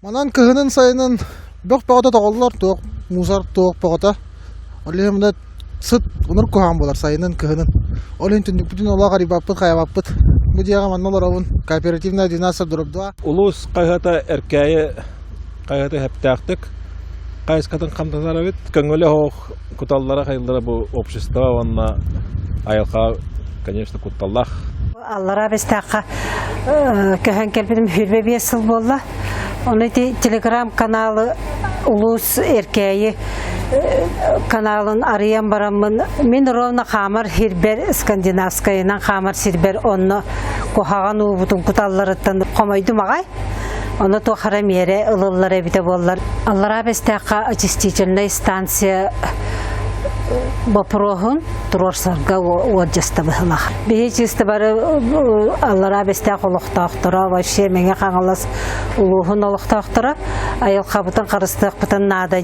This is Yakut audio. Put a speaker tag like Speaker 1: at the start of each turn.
Speaker 1: Манан кыһынын сайынын бөх бөҕөтө тоҕоллор, туох мусор туох бөҕөтө. Ол иһин мында сыт унур куһаҕан буолар сайынын кыһынын. Ол иһин түннүкпүтүн олох арыйбаппыт, хайабаппыт. Бу дьиэҕэ манна олоробун. Кооперативная 12 дробь 2.
Speaker 2: Улуус хаһыата Эркээйи хаһыата сөптөөхтүк хайысхатын хамсатар эбит. Көҥүлэ оһох куталлара хайыллара бу общество уонна айылҕа, конечно, кутталлаах.
Speaker 3: Аллараа Бэстээххэ көһөн кэлбитим 25 сыл буолла. Ону ити телеграм-каналы улуус Эркээйи каналын арыйан бараммын мин ровно хаамар сирбэр скандинавскайынан хаамар сирбэр онно куһаҕан уубутун куталларыттан хомойдум аҕай. Ону туох эрэ миэрэ ылыллар эбитэ буоллар. Аллараа Бэстээххэ очистительнай станция боппуруоһун туруорсарга уордьаста быһылах. Биһи чисто бары Аллараа Бэстээх олохтоохторо, вообще Мэҥэ Хаҥалас улууһун олохтоохторо айылҕабытын харыстыахпытын наада.